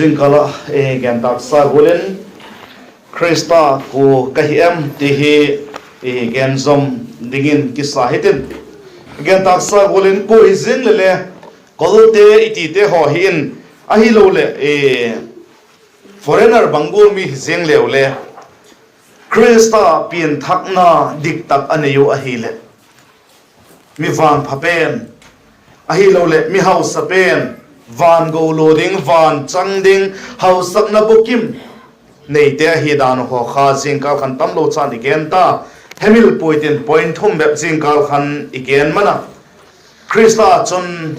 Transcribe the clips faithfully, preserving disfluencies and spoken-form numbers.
Zingkal ah, eh, gentâksa gual in Khrista kua ka hi em ti hi, eh, gen zom dingin kisa hitin. Gentâksa gual in kua hi ziang le le, kolte i tite haw hi in, ahiloleh, eh, foreigner bang gual mi hi ziang leu le, Khrista pianthakna diktak a nei u ahileh, mi vangpha pen, ahiloleh mi hausa pen, van go lua ding, van chang ding, hausakna bukim neite ahi dan uh haw kha zingkal khan tamlo chan i gen ta. Hemil puai tin point thum bep zingkal khan i gen man a. Khrista chun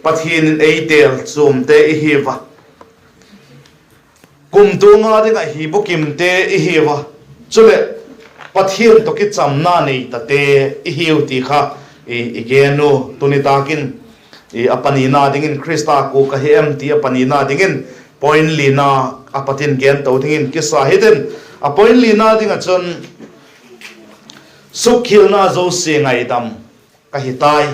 Pathian in ei têl chuamte i hiu a, kumtuang a ding ah hi bukimte i hiu a, chuleh Pathian tawh kichamna nei tate i hiu ti kha i, i gen u. Tuni tâk in, i, a panina dingin Khrista kua ka hi em ti a panina dingin point lina a pat in gen to dingin kisa hitin. A point lina ding ah chun, sukkhialna zosia ngaidam ka hi tai.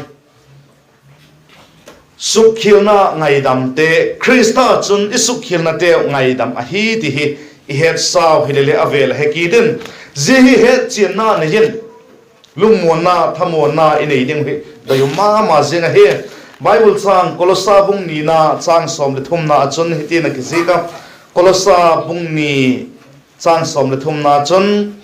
Sukkhialna ngaidamte, Khrista chun i sukkhialnateu ngaidam ahi ti hi i hetsau hile le a vêl a he kit in, zia hi hetchianna nei in lungmuanna, thamuanna i nei ding hi doi um ma ma ziang ahi. Bible châng Kolosa bung nina châng sawm leh thumna ah chun hiti'n a kizik a, Kolosa bung ni châng sawm leh thumna chun,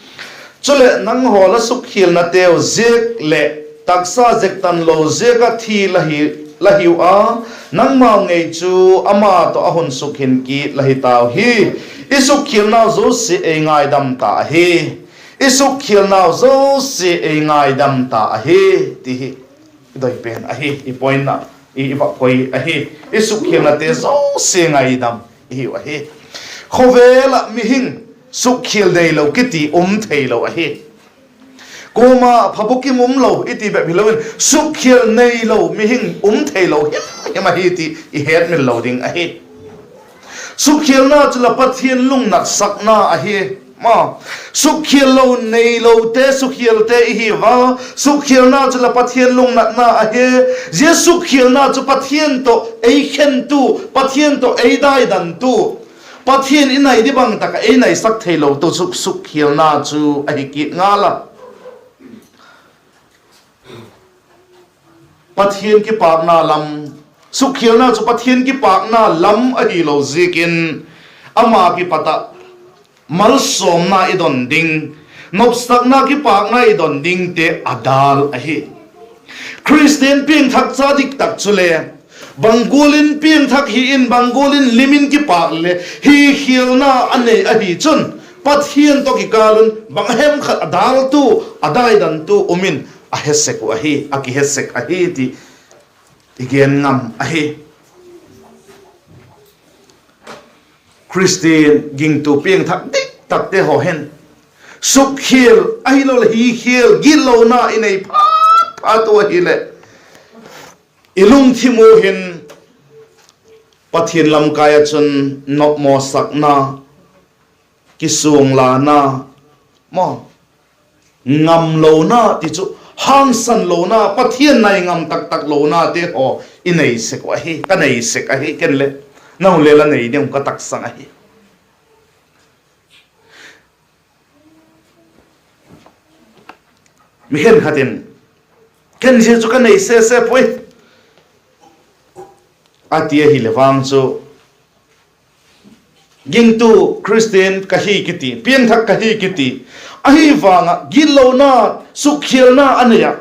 chuleh nanghaw la sukkhialnateu ziak leh taksa zektan lo ziak ah thi la hi, la hiu a, nangmau ngei chu ama tawh a hun sukhin kit la hi tau hi. I sukkhialnau zosia ei ngaidam ta ahi. I sukkhialnau zosia ei ngaidam ta ahi, ti hi i doi pen ahi, i point ah i, i va koi ahi. I sukkhialnate zosia ngaidam i hiu ahi. Khawvel ah mihing sukkhial neilo kiti um theilo ahi. Kuama phabukim umlo i ti bep hilo in, sukkhial neilo mihing um theilo him him ahi ti i hetmil lo ding ahi. Sukkhialna chu la Pathian lungnatsakna ahi. Ma, sukkhial lo neilote, sukkhialte i hiu a, sukkhialna chu la Pathian lungnatna ahi. Zia sukkhialna chu Pathian tawh ei khentu, Pathian tawh ei daidantu, Pathian i nai di bang tak ah ei naisak theilotu chu sukkhialna chu ahi kit ngal a. Pathian kipâkna lam, sukkhialna chu Pathian kipâkna lam ahilo ziakin, ama kipat ah malsawmna i don ding, nopsakna, kipâkna i don dingte a dal ahi. Khristian piangthak cha diktak chule, bang gual in piangthak hi in, bang gual in lim in kipâk le, hi khialna a nei ahi chun, Pathian tawh kikâl un bang hem khat a daltu, a daidantu um in a he sek uh ahi, a kihe sek ahi ti i gen ngam ahi. Khristian gingtu piangthak diktakte haw hin sukkhial ahiloleh hi khial, gitlona i nei phat phat u ahileh, i lungthim u hin Pathian lamkai ah chun nopmawsakna, kisuanglana, maw, ngamlona ti chu, hangsanlona, Pathian nai ngam tak tak lonate haw i nei sek uh ahi, ka nei sek ahi ken le. Nang le la nei ding ka taksang ahi. Mi khenkhat in, ken zia chu ka nei se se puai, a ti ahile vang chu, gingtu Khristian ka hi kiti, piangthak ka hi kiti, ahi vang ah gitlona, sukkhialna a nei ah,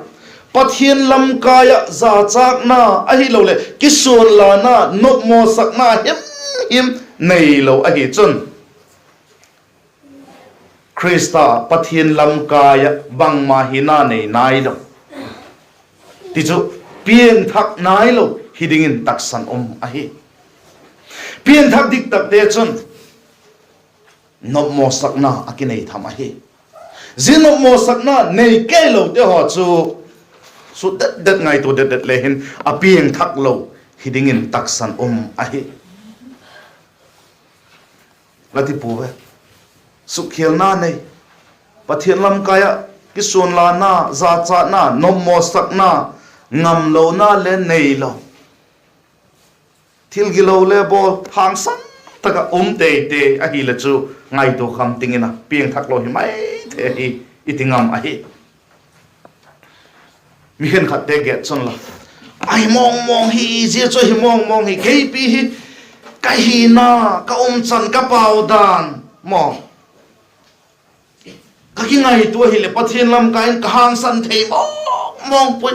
Pathian lamkai ah zachâkna ahiloleh kisuanlana, nopmawsakna him him neilo ahi chun, Khrista Pathian lamkai ah bangma hina nei nailo, ti chu piangthak nailo hi dingin taksan um ahi. Piangthak diktakte chun nopmawsakna a kinei tham ahi. Zia nopmawsakna nei keilote haw chu sut det det, ngaitua det det le hin a piangthak lo hi dingin taksan um ahi. La ti puau ve. Sukkhialna nei, Pathian lamkai ah kisuanlana, zachâtna, nopmawsakna, ngamlona le neilo, thil gilo le bawl, hangsan tak ah um teitei ahileh chu ngaitua kham ting in a piangthak lo hi mai thei ahi i ti ngam ahi. Mi khenkhatte gêt chun la, ahi mawng mawng hi, zia chu ahi mawng mawng hi, keipi hi ka hina, ka umchan, ka pau dan maw, ka kingaitua hileh Pathian lam kâi in ka hangsan thei mawng mawng puai.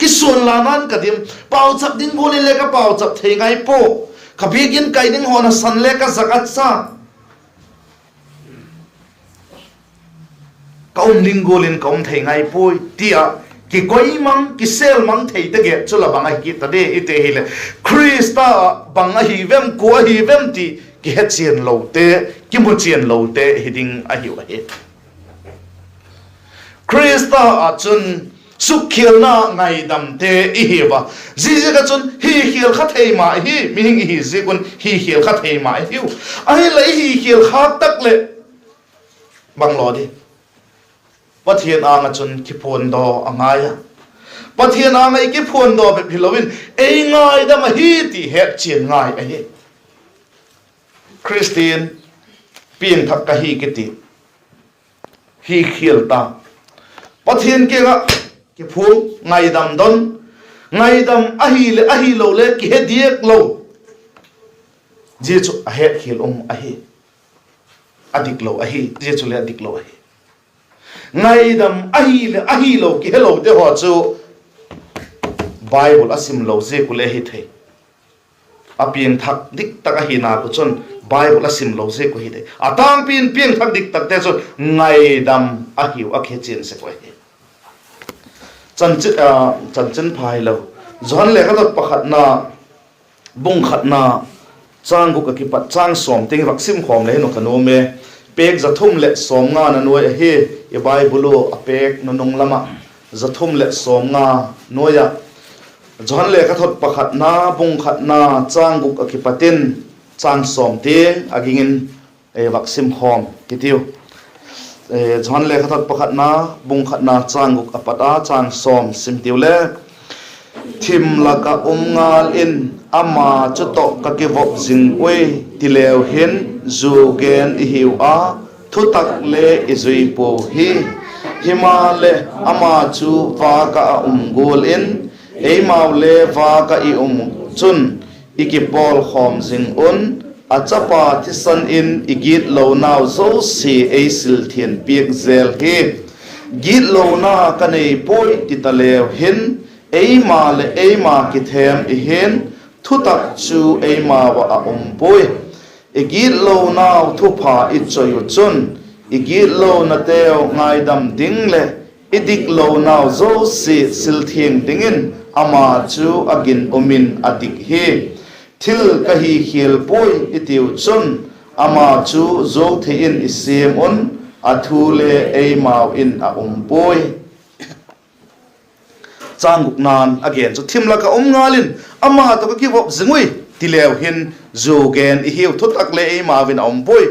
Kisuanlana'n ka dim, pauchap ding gual in le ka pauchap thei ngai pua. Ka biakin kai ding haw nasan le ka zak a cha, ka um ding gual in ka um thei ngai puai, ti ah kikoi mang, kisêl mang theite gêt chu la bang ahi kit ta di i ti ahileh, Khrista ah bang ahi vem, kua ahi vem ti kihechian lote, kimuchian lote hi ding ahiu ahi. Khrista ah chun sukkhialna ngaidamte i hiu a. Ziaziak ah chun hikhial kha thei ma ihi, mihing i hi ziak un hikhial kha thei ma ihiu. Ahinla i hikhial khâk tak leh bang law di, Pathian âng ah chun kiphuandaw a ngai a. Pathian âng ah i kiphuandaw bep hilo in, ei ngaidam ahi ti hetchian ngai ahi. Khristian piangthak ka hi kiti, hikhial ta, Pathian kiang ah kiphuang, ngaidam don, ngaidam ahileh ahilo le kihe diak lo, zia chu a hetkhial um ahi. A dik lo ahi, zia chu le a dik lo ahi. Ngaidam ahileh ahilo kihelote haw chu Bible a sim lo ziak uh le hi thei. A piangthak diktak ahina uh chun Bible a sim lo ziak uh hi thei. A tângpi in piangthak diktakte chu ngaidam ahiu a kichian sek uh ahi. Chanchin, chanchinpha hilo, Johan lekhathot pakhatna, bung khatna, châng guk ah kipat châng sawm tiang i vak sim khawm le hin uh ka nuam e. Pêk za thum leh sawmnga na nuai ahi, i Bible uh a pêk nunung lam ah, za thum leh sawmnga nuai ah, Johan lekhathot pakhatna, bung khatna, châng guk ah kipat in châng sawm tiang a ging in vak sim khawm hitiu. Johan lekhathot pakhatna, bung khatna, châng guk a pat a châng sawm sim tiu le, Thim lak ah um ngal in ama chu tawh ka kivop zing ui, ti leu hin zu gen i hiu a, thutak le i zui puau hi. Himaleh ama chu vâk ah a um gual in, eimau le vâk ah i um chun i kipawlkhawm zing un; a chapa thisan in i gitlonau zosia ei silthiang piak zel hi. Gitlona ka nei puai ti ta leu hin, eima leh eima kithêm i hin, thutak chu eimau ah a um puai. I gitlonau thupha i choi uh chun, i gitlonateu ngaidam ding leh i diklonau zosia silthiang dingin ama chu a ginum in a dik hi. Thil ka hikhial puai i tiu chun, ama chu zuau thei in i siam un, a thu le eimau in a um puai. Châng gukna'n a gen chu, Thim lak ah um ngal in ama tawh ka kivop zing ui, ti leu hin zu gen i hiu, thutak le eimau in a um puai.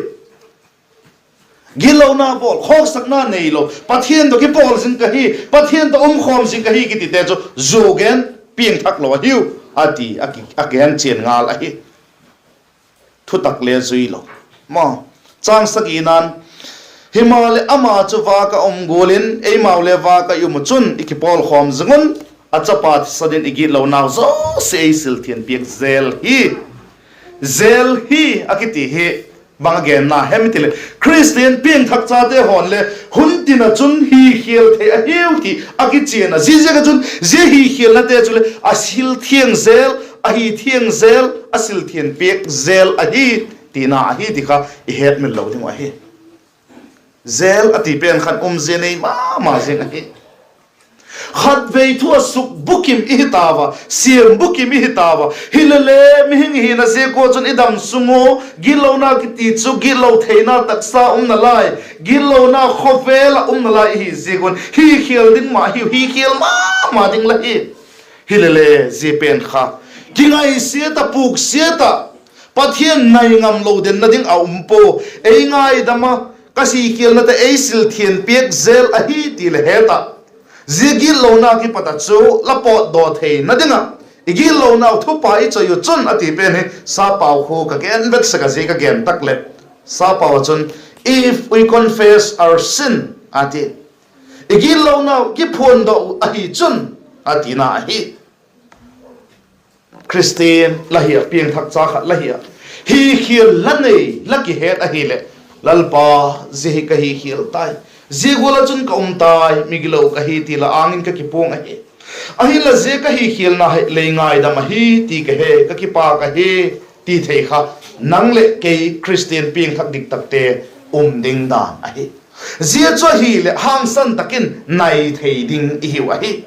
Gitlona bawl, khawksakna neilo, Pathian tawh kipawl zing ka hi, Pathian tawh um khawm zing ka hi kitite chu zu gen, piangthak lo ahiu, a ti, a kigen chian ngal ahi. Thutak le zui lo. Châng sagina'n, Himaleh ama chu vâk ah um gual in, eimau le vâk ah i um uh chun i kipawlkhawm zing un; a chapa thisan in i gitlonau zosia ei silthiang piak zel hi. Zel hi a kiti hi bang a genna hem i ti leh, Khristian piangthak chate haw'n le hun tin ah chun hikhial thei ahiu ti a kichian a. Ziaziak ah chun zia hikhialnate chuleh a silthiang zel, a hithiang zel, a silthiang piak zel ahi, tina ahi ti kha i hetmil lo ding uh ahi. Zel a ti pen khan umzia nei ma ma zing ahi. Khatvei thu a suk bukim i hi tau a, siam bukim i hi tau a. Hilele mihing i hina ziak ua chun i dam sung ua gitlona kiti chu gitlo theina taksa um nalai, gitlona khawvel ah um nalai i hi ziak un hikhial ding ma hiu, hikhial ma ma ding la hi. Hilele zia pen kha kingaisiat ah, puksiat ah, Pathian nai ngam lo denna ding a um pua. Ei ngaidam a, ka hikhialnate ei silthiang piak zel ahi ti le het ah, zia gitlona kipat ah chu la pawtdaw theina ding ah I gitlonau thupha i choi uh chun a ti pen hi, sapau khu ka gen vet sek a, zia ka gen tak leh, sapau ah chun, If we confess our sin, a ti. I gitlonau kiphuandok uh ahi chun, a tina ahi. Khristian la hi ah, piangthak cha khat la hi ah, hikhial la nei la kihet ahileh, Lalpa, zia hi ka hikhial tai, zia gual ah chun ka um tai, migilo ka hi ti la âng in ka kipuang ahi. Ahinla zia ka hikhialna hi lei ngaidam ahi ti ka he, ka kipâk ahi, ti thei kha nang leh kei Khristian piangthak diktakte um ding dan ahi. Zia chu ahileh hangsan tak in nai thei ding i hiu ahi.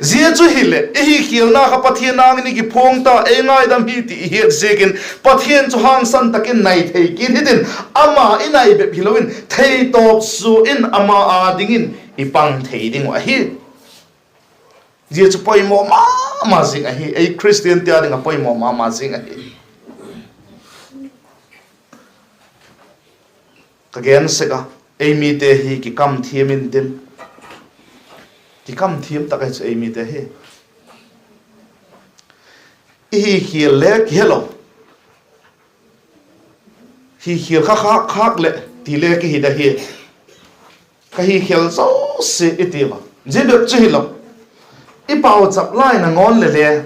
Zia chu hileh i hikhialna kha Pathian âng in i kiphuang ta, ei ngaidam hi ti i hiat ziakin Pathian chu hangsan tak in nai thei kit hitin, ama i nai bep hilo in theitawp sua in ama â dingin i pang thei ding uh ahi. Zia chu poimaw ma ma zing ahi, ei Khristiante â ding ah poimaw ma ma zing ahi. Ka gen sek a, ei mite hi kikam thiam intin, kikam thiam tak ahi chu ei mite hi. I hikhial le kihelo, hikhial kha khâk khâk leh ti le kihi da hi. Ka hikhial zosia i ti a, zia bep chu hilo, i pauchap lai na ngawn leh le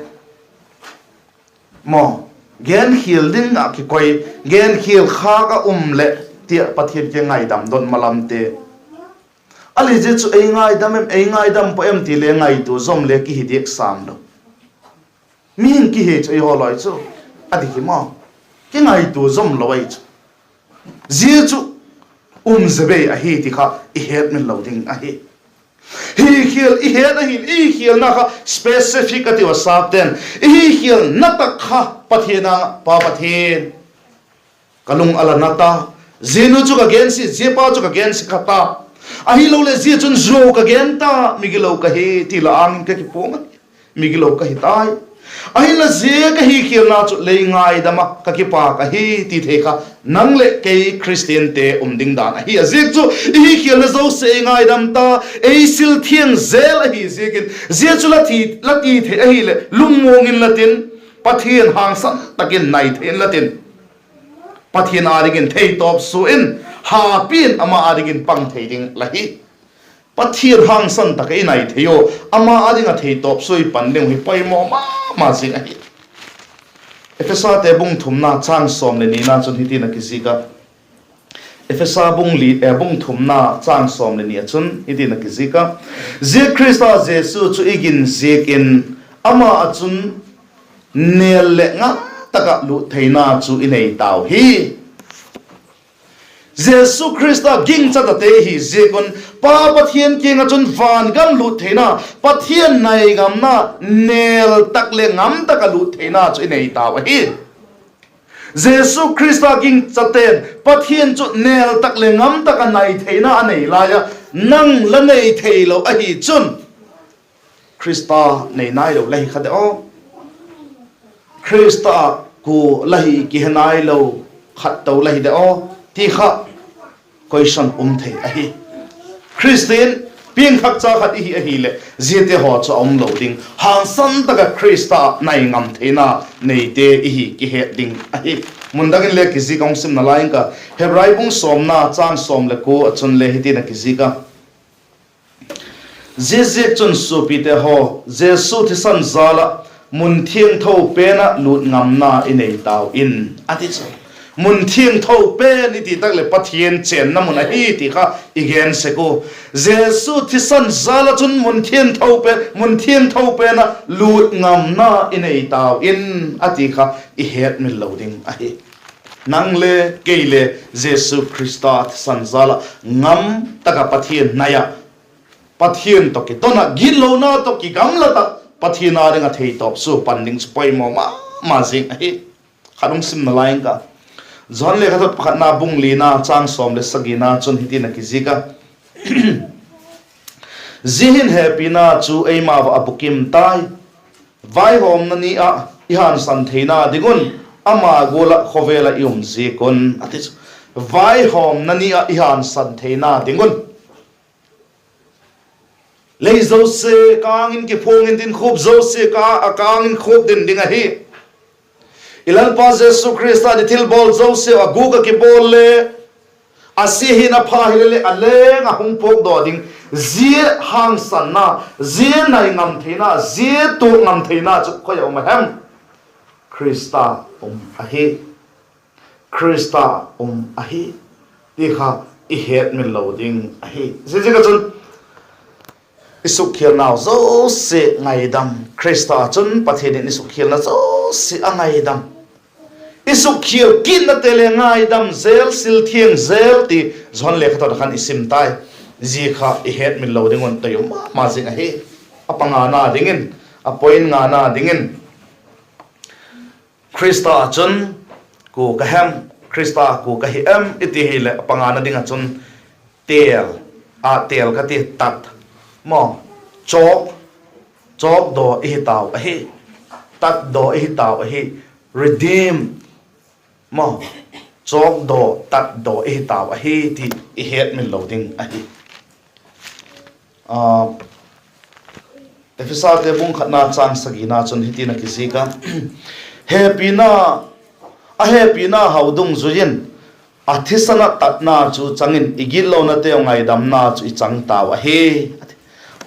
maw, genkhial ding ah kikoi, genkhial khâk a um leh, ti ah Pathian kiang ngaidam don malamte. A leh zia chu ei ngaidam em, ei ngaidam pua em ti le ngaitua zom le kihi diak sam lo. Mihing kihi chu eihaw lai chu a dik hi maw, kingaitua zom lo ahi chu. Zia chu um ze bei ahi ti kha i hetmil lo ding ahi. Hikhial i het ahileh i hikhialna kha specific a tiu a, sapte'n i hikhialna tak kha Pathian âng ah, Pa Pathian, ka lung a la na ta, zia nu chu ka gensia, zia pa chu ka gensia kha ta, ahiloleh zia chun zuau ka gen ta, migilo ka hi ti la âng in ka kipuang ahi, migilo ka hi tai. Ahinla zia ka hikhialna chu lei ngaidam ah ka kipâk ahi ti thei kha nang leh kei Khristiante um ding dan ahi. A ziak chu i hikhialna zosia ei ngaidam ta, ei sil thiang zel ahi ziakin zia chu la ti, la ti thei ahileh lungmuang inla tin, Pathian hangsan tak in nai thei inla tin, Pathian â dingin theitawp sua in, hapi in ama â dingin pang thei ding la hi. Pathian hangsan tak ah i nai thei u, ama â ding ah theitawp sua i pan ding uh hi poimaw ma ma zing ahi. Ephesate bung thumna châng sawm leh nina chun hitin a kizik a, Ephesa bung li, eh, bung thumna châng sawm leh ni ah chun hitin a kizik a, Zia Khrista Jesu chu i gin ziakin, ama ah chun nêl leh ngam tak ah lût theina chu i nei tau hi. Jesu Khrista gingchatate hi ziak un, Pa Pathian kiang ah chun van gam lût theina, Pathian nai ngamna, nêl tak leh ngam tak ah lût theina chu i nei tau ahi. Jesu Khrista gingchate'n Pathian chu nêl tak leh ngam tak ah nai theina a nei lai a, nang la nei theilo ahi chun, Khrista nei nailo la hi kha de aw, Khrista kua la hi kihe nailo khat to la hi de aw, ti kha question um thei ahi. Khristian piangthak cha khat i hi ahileh ziate haw chu a um lo ding, hangsan tak ah Khrista nai ngam theina neite i hi kihet ding ahi. Mun dang in le kizik a, hung sim nalai ing ka, Hebrai bung sawmna châng sawm leh kua ah chun le hitin a kizik a, Ziaziakchun suapite haw, Jesu thisan jal ah mun thiangtho pen ah lût ngamna i nei tau in, a ti chu. Mun thiangtho pen i ti tak leh Pathian chênna mun ahi ti kha i gen sek u. Jesu thisan jal ah chun mun thiangtho pen, mun thiangtho pen ah lût ngamna i nei tau in, a ti kha i hetmil lo ding ahi. Nang le kei le Jesu Khrista thisan jal ah ngam tak ah Pathian nai ah, Pathian tawh kidon ah, gitlona tawh kigamlat ah Pathian â ding ah theitawp sua pan ding chu poimaw ma ma zing ahi. Khat hung sim nalai ing ka. Johan lekhathot pakhatna bung lina châng sawm leh sagina chun hitin a kizik a, Zia hin hepina chu eimau ah a bukim tai, vaihawmna ni ah i hânsan theina ding un, ama gual ah khawvel ah i um ziak un, a ti chu. Vaihawmna ni ah i hânsan theina ding un. Lei zosia ka-âng in kiphuang intin, khup zosia ka, ka-âng in khup din ding ahi. I Lalpa Jesu Khrista ni thilbawl zosia a gûk ah kibawl le, a sia hin a pha hile leh a leng ah hung puakdaw ding, zia hangsanna, zia nai ngam theina, zia tuak ngam theina chu khoi ah um a hem? Khrista um ahi. Khrista um ahi ti kha i hetmil lo ding ahi. Ziaziak ah chun i sukkhialnau zosia ngaidam, Khrista ah chun Pathian in i sukkhialna zosia a ngaidam. I sukkhial kitnate le ngaidam zel, sil thiang zel ti Johan lekhathot ah khan i sim tai. Zia kha i hetmil lo ding un toi um ma ma zing ahi. A pangana dingin, a point ngana dingin, Khrista ah chun kua ka hem, Khrista kua ka hi em i ti hileh, a pangana ding ah chun têl, a têl ka ti, tat, maw, chawk, chawkdaw i hi tau ahi, tatdaw i hi tau ahi, redeem, maw, chawkdaw, tatdaw i hi tau ahi ti i hetmil lo ding ahi. Ephesate bung khatna châng sagina chun hitin a kizik a, hepina, a hepina hau dungzui in a thisan ah tatna chu chang in i gitlonateu ngaidamna chu i chang tau ahi.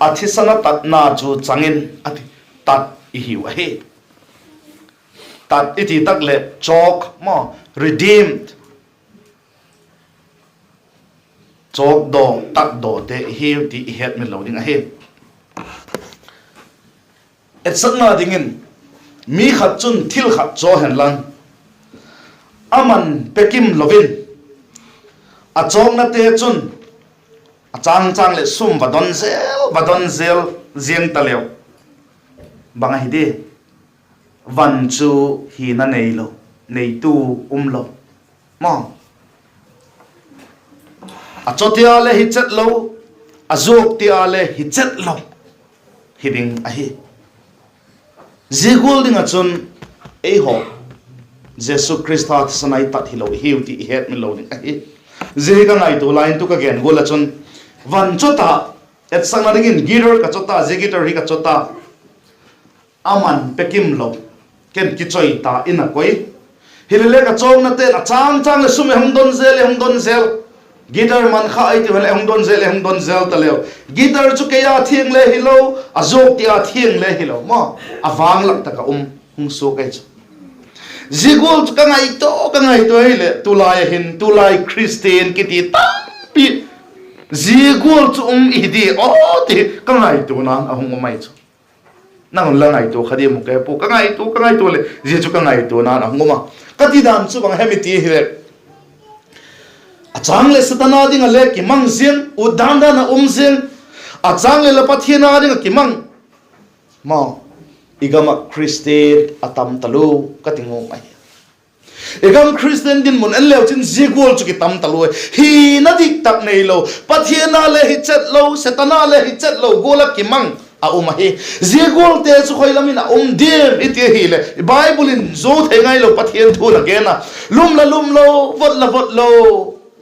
A thisan ah tatna chu chang in, a ti, tat i hiu ahi. Tat i ti tak leh chawk maw, redeemed, chawkdaw, tatdawte i hiu ti i hetmil lo ding ahi. Etsakna dingin, mi khat chun thil khat chaw hen lang, a man pekim lo in, a chawknate chun a châng châng leh sum va don zel, va don zel ziang ta leu, bang ahi di? Van chu hina neilo, neitu um lo, maw, a chawtia le hi chet lo, a zuaktia le hi chet lo hi ding ahi. Zia gual ding ah chun eihaw Jesu Khrista thisan a i tat hilo i hiu ti i hetmil lo ding ahi. Zia hi ka ngaitua lai in tu ka gen gual ah chun, van chawta, etsakna dingin guitar ka chawta, zia guitar hi ka chawta, a man pekim lo, ken kichoi ta in a koi. Hilele ka chawknate'n a châng châng leh sum e hung don zel, e hung don zel, guitar man kha ei ti hen leh hung don zel, e hung don zel ta leu, guitar chu kei a thiang le hilo, a zuaktia thiang le hilo maw, a vang lak tak ah um hung suak ei chu. Zia gual chu ka ngaitua, ka ngaitua hileh tulai a hin, tulai Khristian kiti tampi zia gual chu um i hi di aw ti ka ngaituana'n a hung um ahi chu. Nang un la ngaitua kha diam u ka he pua, ka ngaitua, ka ngaitua leh zia chu ka ngaituana'n a hung um a. Ka ti dan chu bang hem i ti hileh, a châng leh Setan â ding ah le kimang ziang, ut dan dan ah um ziang, a châng leh la Pathian â ding ah kimang, maw, i gam ah Khristian a tam talua ka ti nuam ahi. I gam Khristian dinmun en leu chin zia gual chu kitam talua, hina dik tak neilo, Pathian â le hi chet lo, Setan â le hi chet lo gual ah kimang a um ahi. Zia gualte chu khoi lam in a um diam i ti ahileh, Bible in zo thei ngailo Pathian thu'n a gen a, lum la lum lo, vot la vot lo,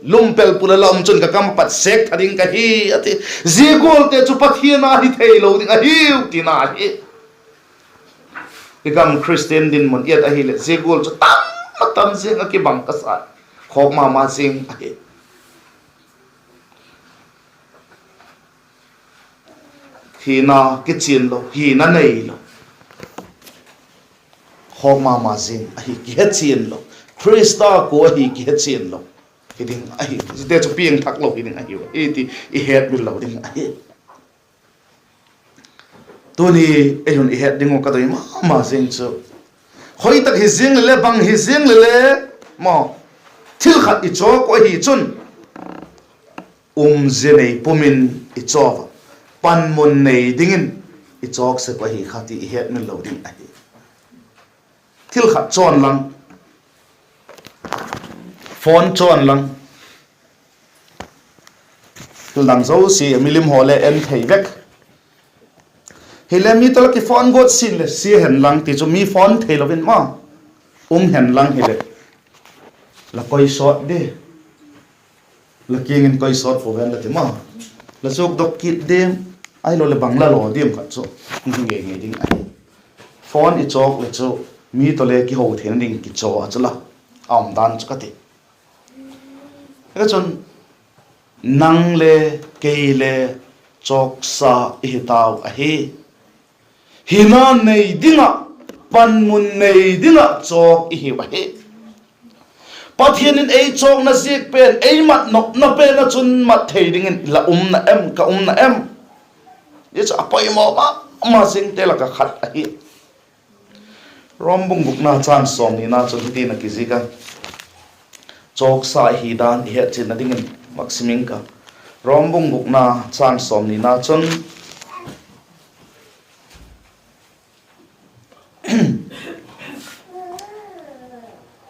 lum pelpul a la um chun ka kam a pat sêk tha ding ka hi, a ti. Zia gualte chu Pathian â hi theilo ding ahiu tina hi. I gam Khristian dinmun i et ahileh zia gual chu tam a tam ziang ah kibang ka sa, khawk ma ma zing ahi. Hina kichian lo, hina neilo, khawk ma ma zing ahi, kihechian lo, Khrista kua ahi kihechian lo hi ding ahi. Ziate chu piangthak lo hi ding ahiu ahi ti i hetmil lo ding ahi. Tuni ei hun i het ding uh ka doi ma ma zing chu, khoi tak hi ziang leh le, bang hi ziang leh le, maw, thil khat i chawk uh ahi chun, umzia nei pum in i chawk a, panmun nei dingin i chawk sek uh ahi kha ti i hetmil lo ding ahi. Thil khat chawn lang, phone chawn lang, thil dang zosia milim haw le en thei vek. Hile mi tawh la kiphone guat sin leh sia hen lang ti chu mi phone theilo in maw, um hen lang hileh, la koi sawt di, la kiang in koi sawt pua ven la ti maw, la zuakdok kit ding. Ahiloleh bang la law diam khat chu hung hi ngei ngei ding ahi. Phone i chawk leh chu mi tawh le kiho theina ding kichaw a chu la, a um dan chu ka ti. Ka chun, nang le kei le chawksa i hi tau ahi. Hina nei ding ah, panmun nei ding ah chawk i hiu ahi. Pathian in ei chawkna ziak pen, ei mat nopna pen ah chun mat thei dingin la umna em, ka umna em? Zia chu a poimaw ma ma zingte lak ah khat ahi. Rom bung gukna châng sawmnina chun hitin a kizik a, chawksa i hi dan i hetchianna dingin, vak sim ing ka. Rom bung gukna châng sawmnina chun,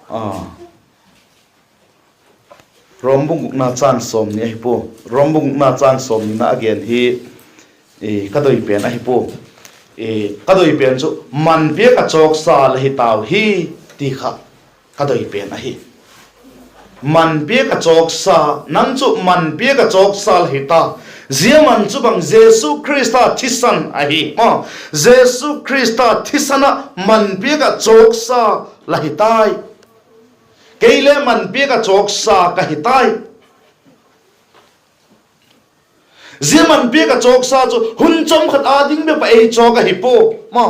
a, Rom bung gukna châng sawmni ahi pua. Rom bung gukna châng sawmnina a gen hi, ka doi pen ahi pua. Ka doi pen chu, man piak ah chawksa la hi tau hi, ti kha ka doi pen ahi. Man piak ah chawksa, nang chu man piak ah chawksa la hi ta. Zia man chu bang, Jesu Khrista thisan ahi. Jesu Khrista thisan ah man piak ah chawksa la hi tai. Kei le man piak ah chawksa ka hi tai. Zia man piak ah chawksa chu hun chawm khat â ding bep ah ei chawk ahi pua.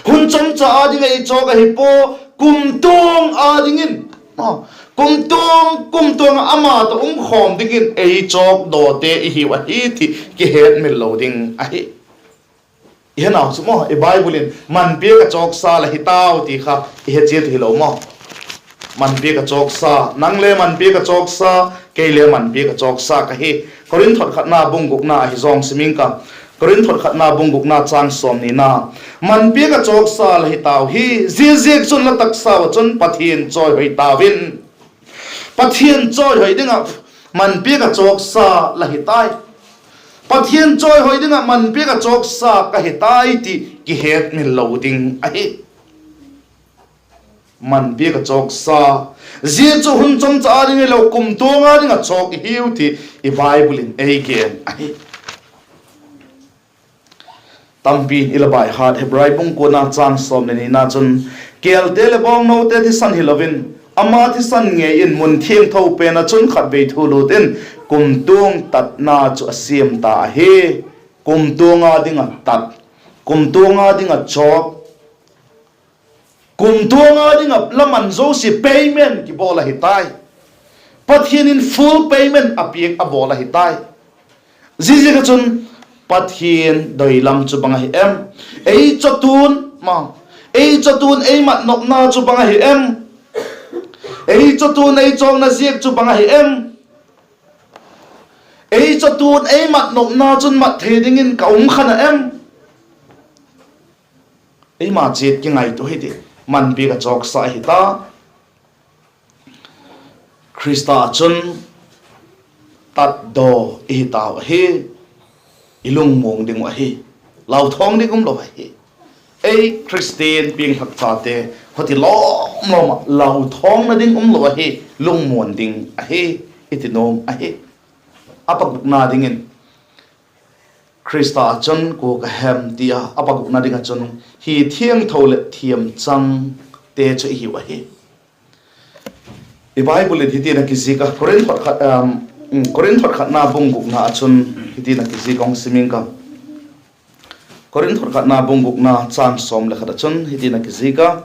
Hun chawmcha â ding ah ei chawk ahi pua. Kumtuang â dingin, kumtuang, kumtuang ah ama tawh um khawm dingin ei chawk dawte i hiu ahi ti kihetmil lo ding ahi. I he nau chu maw, i Bible in man piak ah chawksa la hi tau ti kha i he chiat hilo maw? Man piak ah chawksa, nang le man piak ah chawksa, kei le man piak ah chawksa ka hi. Korinth hot khatna bung gukna ahi zawng sim ing ka. Korinth hot khatna bung gukna châng sawmnina, man piak ah chawksa la hi tau hi. Ziaziakchun la taksa ah chun Pathian chawihoi tau in. Pathian chawihoi ding ah man piak ah chawksa la hi tai. Pathian chawihoi ding ah man piak ah chawksa ka hi tai ti kihetmil lo ding ahi. Man piak ah chawksa, zia chu hun chawmcha â ding hilo, kumtuang â ding ah chawk i hiu ti i Bible in ei gen ahi. Tampi'n i la baihat Hebrai bung kuana châng sawm leh nina chun, kêlte leh bawngnote thisan hilo in, ama thisan ngei in mun thiangtho pen ah chun khatvei thulût in kumtuang tatna chu a siam ta ahi. Kumtuang â ding ah tat, kumtuang â ding ah chawk, kumtuang â ding ah la man zosia payment kibawl ahi tai. Pathian in full payment a piak a bawl ahi tai. Ziaziak ah chun Pathian doi lam chu bang ahi em? Ei chatu'n, ei chatu'n ei mat nopna chu bang ahi em? Ei chatu'n ei chawkna ziak chu bang ahi em? Ei chatu'n ei mat nopna chun mat thei dingin ka um kha na em? Eima chiat kingaitua hi ti, man piak ah chawksa ahi ta. Khrista chun tatdaw i hi tau ahi. I lungmuang ding uh ahi. Lauthawng ding umlo ahi. Ei Khristian piangthak chate, hoti lawm lawm ah lauthawngna ding umlo ahi. Lungmuang ding ahi, i ti nuam ahi. A pagukna dingin, Khrista ah chun kua ka hem ti a, a pagukna ding ah chun, hi thiangtho leh thiamchangte chu i hiu ahi. I Bible in hitin a kizik a, Korinth hot khat, Korinth hot khatna bung gukna ah chun hitin a kizik a, hung sim ing ka. Korinth hot khatna bung gukna châng sawm leh khat ah chun hitin a kizik a,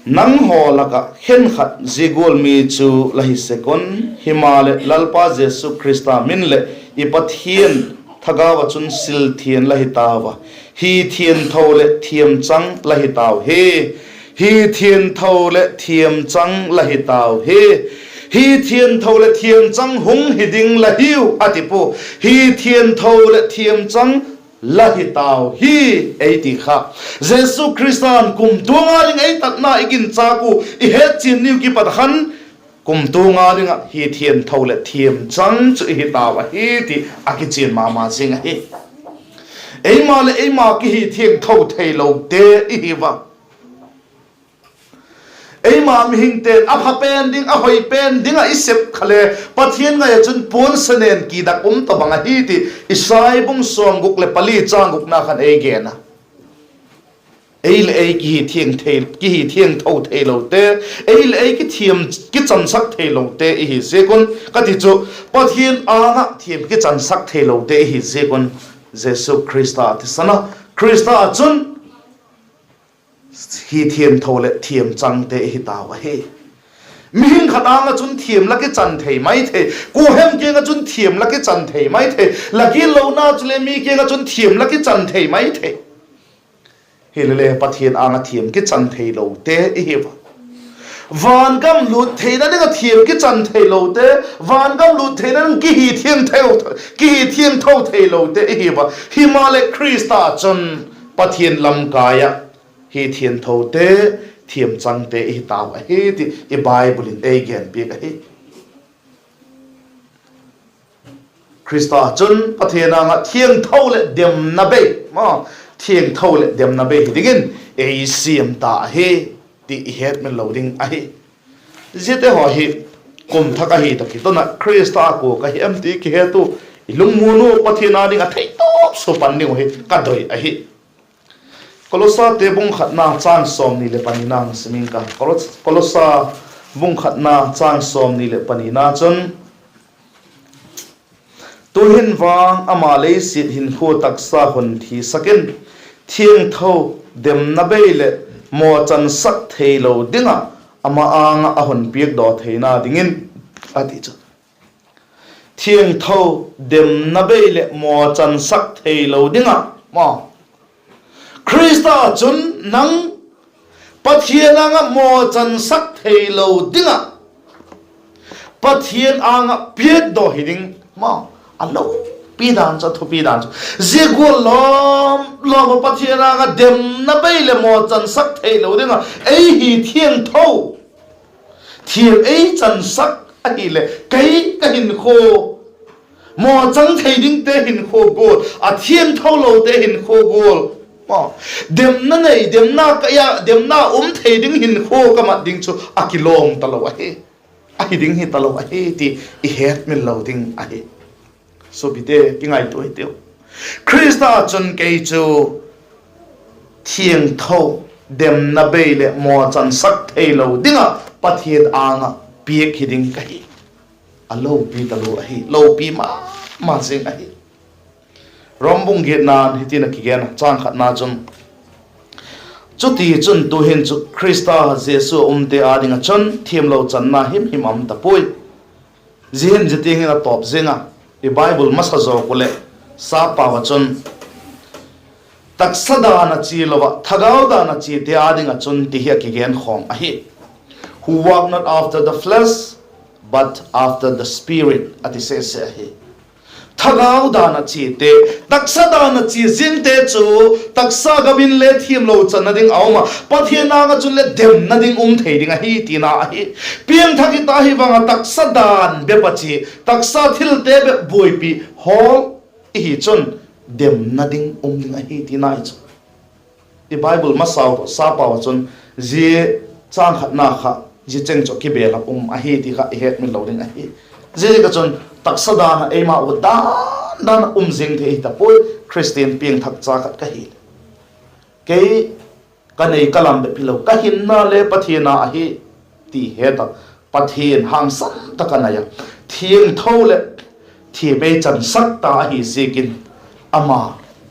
nanghaw lak ah khenkhat zia gual mi chu la hi sek un, himaleh Lalpa Jesu Khrista min leh i Pathian thagau ah chun silthiang la hi tau a, hi thiangtho leh thiamchang la hi tau hi. Hi thiangtho leh thiamchang la hi tau hi. Hi thiangtho leh thiamchang hung hi ding la hiu a ti pua. Hi thiangtho leh thiamchang la hi tau hi, ei ti kha. Jesu Khrista'n kumtuang â ding ei tatna i ginchâk uh, i hetchian niu kipat khan, kumtuang â ding ah hi thiangtho leh thiamchang chu i hi tau ahi ti a kichian ma ma zing ahi. Eima leh eima kihi thiangtho theilote i hi a. Ei Keima mihingte'n a pha pen ding, a hoi pen ding ah i sep kha le, Pathian ngai ah chun puan sanen kidak um tawh bang ahi ti Isai bung sawmguk leh pali châng gukna khan ei gen a. Ei leh ei kihi thiangtho theilote, ei leh ei kithiam, kichansak theilote i hi ziak un ka ti chu, Pathian âng ah thiam kichansak theilote i hi ziak un, Jesu Khrista thisan a, Khrista ah chun hi thiangtho leh thiam changte i hi tau ahi. Mihing khat âng ah chun thiam la kichan thei mai thei, kuahem kiang ah chun thiam la kichan thei mai thei, la gitlona chule mi kiang ah chun thiam la kichan thei mai thei. Hilele Pathian âng ah thiam kichan theilote i hi a. Vangam lût theina ding ah thiam kichan theilote, vangam lût theina ding kihi thiangtho, kihi thiangtho theilote i hi a. Himaleh Khrista chun Pathian lamkai ah hi thiangthote, thiam changte i hi tau ahi ti i Bible in ei genpiak ahi. Khrista chun Pathian âng ah thiangtho leh demna bei, ma, thiangtho leh demna bei hi dingin ei siam ta ahi ti i hetmil lo ding ahi. Ziate haw hi kum thak ahi tak hi tun ah Khrista a kua ka hi em ti kihet u, i lungmuan u Pathian â ding ah theitawp sua pan ding uh hi ka doi ahi. Kolossate bung khatna châng sawmni leh panina hung sim ing ka. Kolo-, Kolossa bung khatna châng sawmni leh panina chun, Tu'hin vang ama leisiat hinkhua taksa hun thisak in, thiangtho, demna bei leh mawchansak theilo ding ah ama âng ah a hun piakdaw theina dingin, a ti chu. Thiangtho, demna bei leh mawchansak theilo ding ah, ma, Khrista chun nang Pathian âng ah mawchansak theilo ding ah Pathian âng ah piakdaw hi ding, ma, a lopi dan chu, a thupi dan chu. Zia gual lawm lawm ah Pathian âng ah demna bei leh mawchansak theilo ding ah ei hi thiangtho, thiam ei chansak ahileh, kei ka hinkhua mawchang thei dingte hinkhua gual, a thiangtho lote hinkhua gual, demna nei, demna ka ia, demna um thei ding hinkhua ka mat ding chu a kilawm talo ahi, ahi ding hi talo ahi ti i hetmil lo ding ahi. Suapite, kingaitua hitiu. Khrista chun kei chu thiangtho, demna bei leh mawchansak theilo ding ah Pathian âng ah piak hi ding ka hi. A lopi talo ahi, lopi ma ma zing ahi. Rom bung giatna'n hitin a kigen a, châng khatna chun, Chutichun tu'hin chu Khrista Jesu a umte â ding ah chun thiamlo channa himhim a um ta puai. Zia hin zia tiang in a tawp zing a, i Bible masa zawk uh leh sapau ah chun, taksa dan a chia lo ah thagau dan a chiate â ding ah chun ti hi a kigenkhawm ahi. Who walk not after the flesh, but after the Spirit, a ti sese ahi. Thagau dan a chiate, taksa dan a chia zingte chu taksa gam in le thiamlo channa ding a um a, Pathian âng ah chun le demna ding um thei ding ahi tina ahi. Piangthak hita hi vang ah taksa dan bep a chia, taksa thilte bep buaipi hawl i hi chun demna ding um ding ahi tina i chu. I Bible masau tawh sapau ah chun zia châng khatna kha zia cheng chu kibelap um ahi ti kha i hetmil lo ding ahi. Ziaziak ah chun taksa dan ah eima u dan dan ah um zing thei hi ta puai, Khristian piangthak cha khat ka hileh. Kei ka nei ka lam bep hilo, ka hinna le Pathian â ahi ti het a, Pathian hangsan tak a nai a, thiangtho leh thiam ei chansak ta ahi ziakin, ama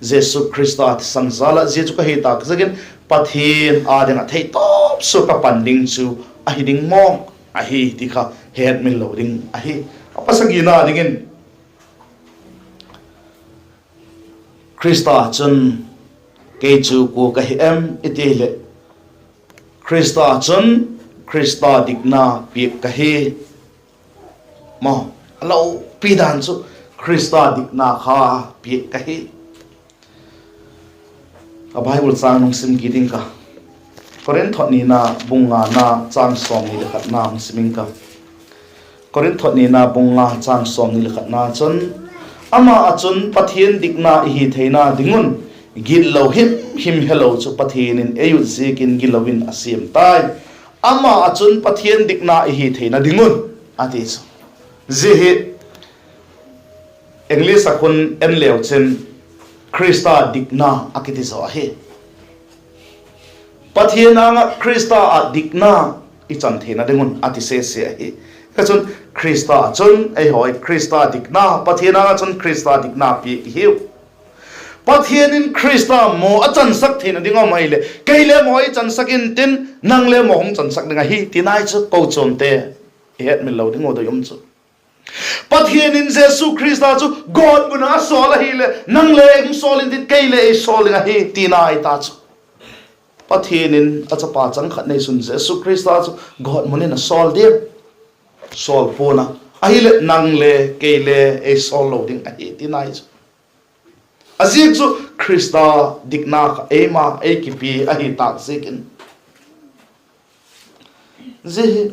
Jesu Khrista thisan jal ah zia chu ka hi tâk ziakin Pathian â ding ah theitawp sua ka pan ding chu ahi ding mawng ahi ti kha hetmil lo ding ahi. A pasagina dingin, Khrista chun kei chu kua ka hi em i ti leh, Khrista chun Khrista dikna piak ka hi. Maw, a lopi dan chu Khrista dikna kha piak ka hi. A Bible châng nung sim kit ing ka. Korinth thot nina bung ngana châng sawmni leh khatna hung sim ing ka. Korinth thot nina bung nga châng sawmni leh khatna chun, ama ah chun Pathian dikna i hi theina ding un, gitlo himhim helo chu Pathian in ei ut ziakin gilo in a siam tai. ama ah chun Pathian dikna i hi theina ding un, a ti chu. Zia hi English ah khun en leu chin, Khrista dikna a kiti zaw ahi. Pathian âng ah Khrista ah dikna i chan theina ding un a ti sese ahi. Ka chun Khrista chun eihaw Khrista dikna, Pathian âng ah chun Khrista dikna piak i hiu. Pathian in Khrista maw a chansak theina ding a um ahileh, kei le maw i chansak intin, nang le maw hung chansak ding ahi, ti nai chu kochuamte i hetmil lo ding uh doi um chu. Pathian in Jesu Khrista chu gawtmun ah a sawl ahileh, nang le hung sawl intin, kei le ei sawl ding ahi, ti nai ta chu. Pathian in a chapa chang khat neisun Jesu Khrista chu gawtmun in a sawl diam? Sawl pua'n a. Ahileh nang le kei le ei sawl lo ding ahi, ti nai chu. A ziak chu Khrista dikna kha eima ei kipia ahi tâk ziakin. Zia hi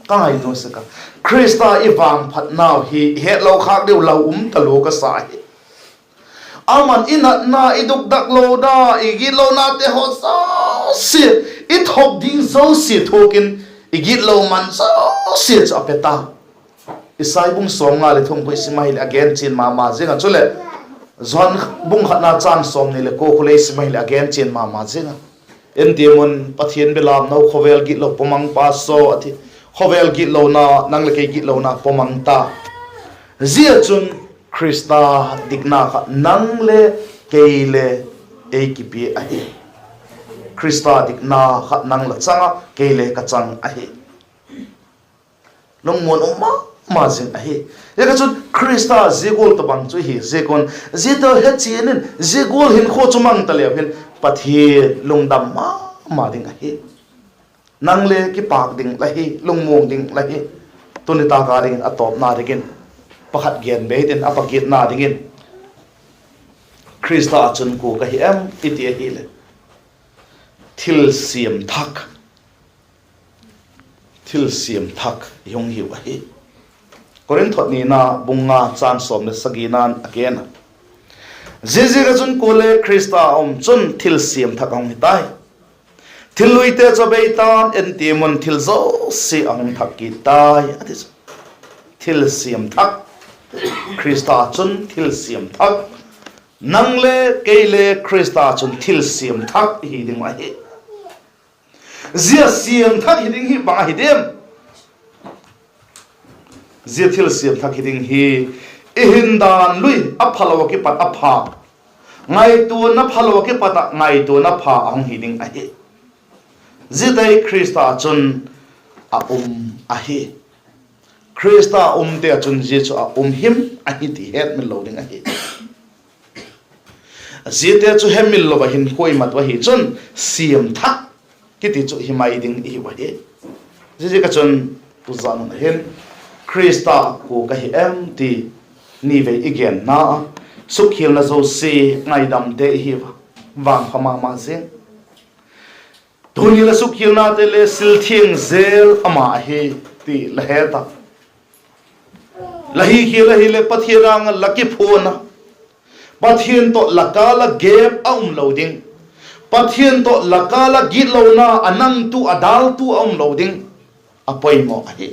ka ngaitua sek a, Khrista i vangphatnau hi i hetlo khâk diu lau um talua ka sa hi. Aman i natna, i dukdak lona, i gitlonate haw zosia, i thawk ding zosia thuak in, i gitlo man zosia chu a pe ta. Isai bung sawmnga leh thum khu i sim ahileh a gen chian ma ma ziang a, chuleh Johan bung khatna châng sawmni leh kua khu le i sim ahileh a gen chian ma ma ziang a. En tiam un, Pathian belamno, khawvel gitlo pawmangpa saw, a ti. Khawvel gitlona, nang leh kei gitlona pawmang ta. Zia chun Khrista dikna kha nang le kei le ei kipia ahi. Khrista dikna kha nang la chang ah, kei le ka chang ahi. Lungmuan um ma ma zing ahi. Zia ka chun Khrista zia gual tawhbang chu hi ziak un, ziate hechian in zia gual hinkhua chu mang ta leu hin Pathian lungdam ma ma ding ahi. Nang le kipâk ding la hi, lungmuang ding la hi. Tuni tâk a dingin a tawpna dingin, pakhat gen bei tin a pagiatna dingin, Khrista ah chun kua ka hi em i ti ahileh, thilsiam thak, thilsiam thak i hung hiu ahi. Korinth thot nina bung nga châng sawm leh sagina'n a gen a, ziaziak ah chun kuale Khrista a um chun thilsiam thak a hung hi tai. Thil luite chu a bei ta'n, en tiam un, thil zosia a hung thak kit tai, a ti chu. Thilsiam thak. Khrista chun thilsiam thak. Nang le kei le Khrista chun thilsiam thak i hi ding uh ahi. Zia siam thak hi ding hi bang ahi diam? Zia thilsiam thak hi ding hi, i hindan lui a phalo ah kipat a pha, ngaituana phalo ah kipat ah ngaituana pha a hung hi ding ahi. Ziate hi Khrista chun a um ahi. Khrista umte ah chun zia chu a um him ahi ti hetmil lo ding ahi. Ziate chu hemil lo a hinkhua i mat uh ahi chun, siam thak kiti chu hi mai ding i hiu ahi. Ziaziak ah chun tuzan hun hin Khrista kua ka hi em ti nivei i genna a, sukkhialna zosia ngaidamte i hiu a, vangpha ma ma zing. Tuni la sukkhialnate le silthiang zel ama ahi ti la het a, la hikhial ahileh Pathian âng ah la kiphuan a, Pathian tawh la kâl ah gap a um lo ding, Pathian tawh la kâl ah gitlona a nangtu a dâltu a um lo ding, a poimaw ahi.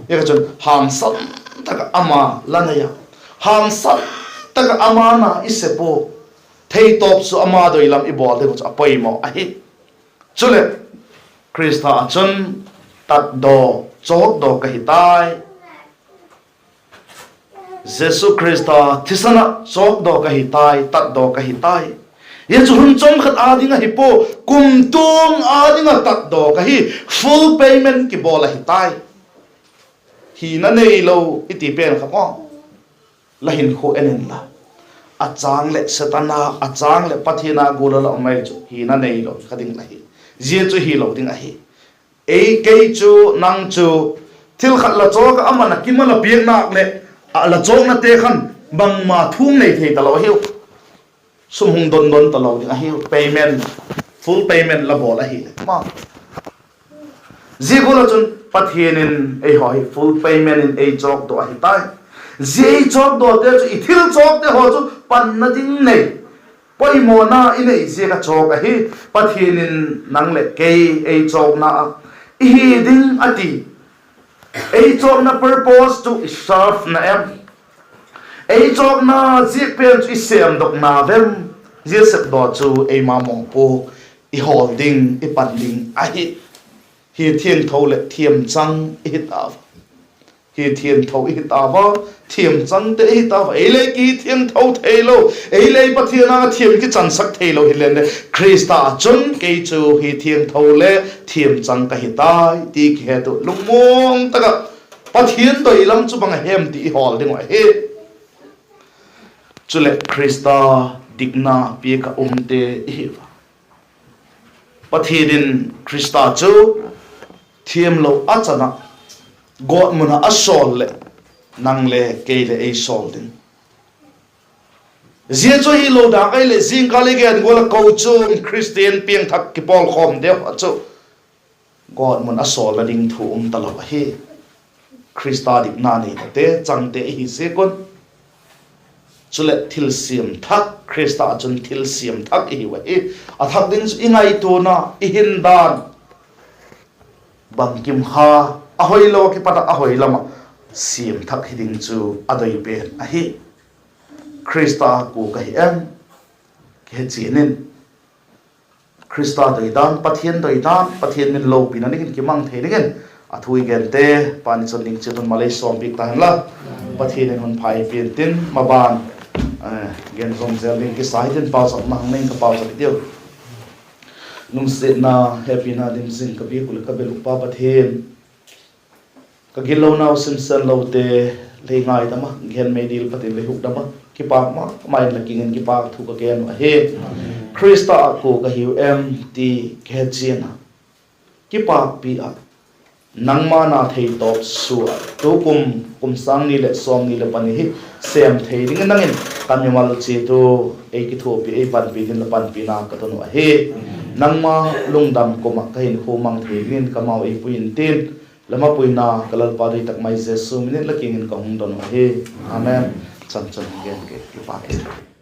Zia ka chun hangsan tak ah ama la nei a, hangsan tak ah ama na i sep ua, theitawp chu ama doi lam i bawl ding uh chu a poimaw ahi. Chuleh Khrista ah chun tatdaw, chawkdaw ka hi tai. Jesu Khrista thisan ah chawkdaw ka hi tai, tatdaw ka hi tai. Zia chu hun chawm khat â ding ahi pua, kumtuang â ding ah tatdaw ka hi, full payment kibawl ahi tai. Hina neilo i ti pen kha maw, la hinkhua en inla, a châng leh Setan a, a châng leh Pathian a gual a la um mai chu hina neilo kha ding la hi. Zia chu hilo ding ahi. Ei, kei chu, nang chu, thil khat la chawk ah, aman a kim a la piak nak leh, a la chawknate khan bangma thu nei thei talo ahiu. Sum hung don don talo ding ahiu, payment, full payment la bawl ahileh maw. Zia gual ah chun Pathian in eihaw hi full payment in ei chawkdaw ahi tai. Zia ei chawkdawte chu i thil chawkte haw chu panna ding nei, poimawna i nei ziak a chawk ahi. Pathian in nang leh kei ei chawkna ah hi ding a ti. Ei chawkna purpose chu i serve na em? Ei chawkna ziak pen chu i sêmdok na vem? Zia sepdaw chu eima mawpuak i hawl ding, i pan ding ahi. Hi thiangtho leh thiamchang i hi ta a, hi thiangtho i hi ta a, thiamchangte i hi ta a, ei le ki thiangtho theilo, ei le Pathian âng ah thiam kichansak theilo hi leng le, Khrista chun kei chu hi thiangtho le thiamchang ka hi tai ti kihet u lungmuang tak ah Pathian doi lam chu bang a hem ti i hawl ding uh ahi. Chuleh Khrista dikna piak ah umte i hi a, Pathian in Khrista chu thiamlo a chan ah gawtmun ah a sawl leh, nang le kei le ei sawl ding. Zia chu hilo dâk ahileh, zingkal i gen gual ah kochuam Khristian piangthak kipawlkhawm deu ah chu gawtmun a sawlna ding thu um talo ahi. Khrista dikna neitate changte i hi ziak un. Chuleh thilsiam thak, Khrista chun thilsiam thak i hiu ahi. A thak ding chu i ngaituana, i hin dan, bangkim kha, a hoilo ah kipat ah a hoi lam ah siam thak hi ding chu a doi pen ahi. Khrista kua ka hi em? Kihechian in, Khrista doi dan, Pathian doi dan, Pathian min lopina dingin kimang thei dingin a thu i gente, pa ni chun ding chiat un malei sawmpiak ta hen la. Pathian in hun pha ei pia'n tin, maban gen zom zel ding kisa hitin, pauchapna hung nei in ka pauchap i tiu. Lungsiatna, hepina dim zing ka biak uh leh ka bel uh Pa Pathian, ka gitlonau simsenlote lei ngaidam a, gen mei dil pat in lei hukdam a, kipâk ma ma in la kiang in kipâk thu ka gen uh ahi. Khrista ah kua ka hiu em ti kihechian a, kipâkpi ah, nangma na theitawp sua ah tukum, kum sâng ni leh sawmni leh pani hi sêm thei dingin nang in ka mimal chiat u ei kithuapi, ei panpi dingin la panpina ka don uh ahi. Nangma lungdam kum ah ka hinkhua mang thei dingin kamau ei pui intin, la mapuina ka Lalpa doi tak mai Jesu min in la kiang in ka hung don uh ahi. Amen. Chan chun gen ke, kipâk e.